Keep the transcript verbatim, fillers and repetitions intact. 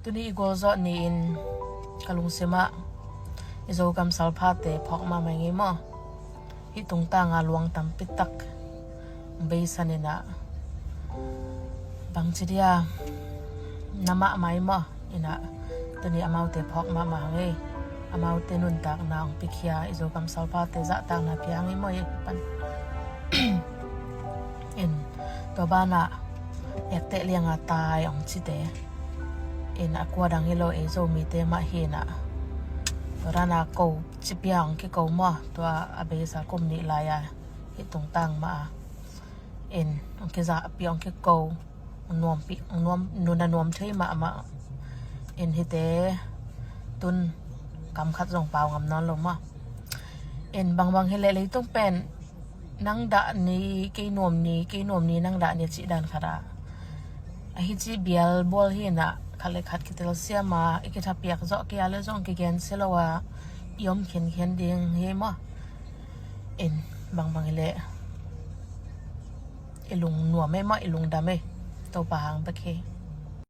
Tuni i gualzawh ni-in ka lungsimah i Zogam salphate phawk mahmah ing ei maw. Hih tungtanga luang tampi tak beisan inah bangci dia na mahmah ei maw. Inah tuni amaute phawk mahmah hang ei. Amaute nuntakna hong pikhia i Zogam salphate zahtakna pia hang ei maw ei pan. In tua banah ekteh lianga tai hong cite in a kua dang hi lo ei Zomite mah hi inah tua dana ko cipia hong kiko maw. Tua a beisa kum nih lai-a hih tungtang mah a in hong kizahpih hong kiko nuampi nuam nuna nuam thei mahmah in hite tun kam khat zong pau ngam nawn lo maw. In bangbang hileh leitung pen nang dah ni kei nuam ni kei nuam ni nang dah ni cih dan khatah ahi ci bial bual hi inah khat le khat kitelsiam a i kithapiak zawh kei a le zong kigen si lo a i om khinkhian ding hi maw. In bangbang hileh i lung nuam ei maw i lung dam ei. Topa hang bek hi.